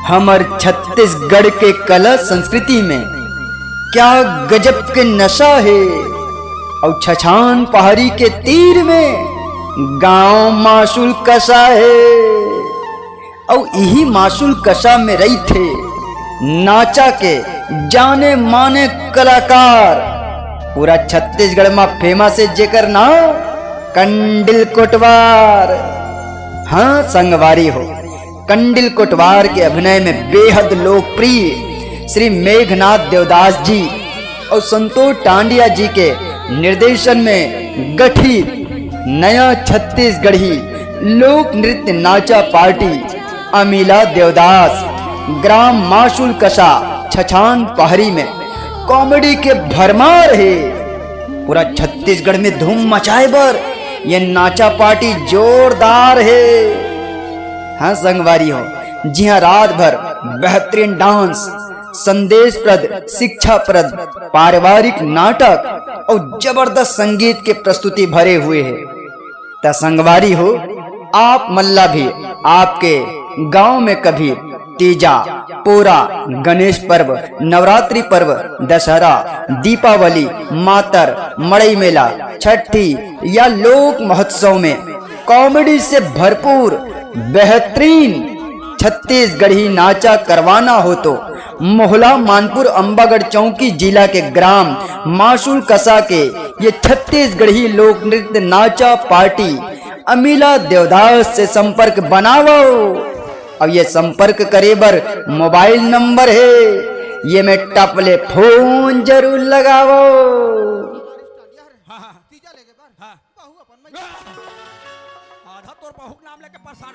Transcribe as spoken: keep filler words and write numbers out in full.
हमर छत्तीसगढ़ के कला संस्कृति में क्या गजब के नशा हे। अउ छछान पहाड़ी के तीर में गांव मासुल कसा हे। अउ इही मासुल कसा में रहिथे नाचा के जाने माने कलाकार। पूरा छत्तीसगढ़ मा फेमस हे जेकर नाम कंडिल कोटवार। हाँ संगवारी हो, कंडिल कोटवार के अभिनय में बेहद लोकप्रिय श्री मेघनाथ देवदास जी अउ संतोष टांडिया जी के निर्देशन में गठित नया छत्तीसगढ़ी लोक नृत्य नाचा पार्टी अमीला देवदास ग्राम मासुल कसा छछान पहरी में कॉमेडी के भरमार हे। पूरा छत्तीसगढ़ में धूम मचाए बर ये नाचा पार्टी जोरदार हे। हाँ संगवारी हो, जिहां रात भर बेहतरीन डांस, संदेशप्रद, शिक्षाप्रद, पारिवारिक नाटक अउ जबरदस्त संगीत के प्रस्तुति भरे हुए हे। त संगवारी हो, आप मन ला भी आपके गांव में कभी तीजा, पोरा, गणेश पर्व, नवरात्रि पर्व, दशहरा, दीपावली, मातर, मड़ई मेला, छठी या लोक महोत्सव में कॉमेडी से भरपूर बेहतरीन छत्तीसगढ़ी नाचा करवाना हो तो मोहला मानपुर अम्बागढ़ चौकी जिला के ग्राम मासुल कसा के ये छत्तीसगढ़ी लोक नृत्य नाचा पार्टी अमीला देवदास से संपर्क बनावो। अब ये संपर्क करे बर मोबाइल नंबर हे, ये में टपले फोन जरूर लगावो। हाँ, हाँ, तीजा लेके बर। हाँ। बहू अपन में आधा तोर बहू के नाम लेके परेशान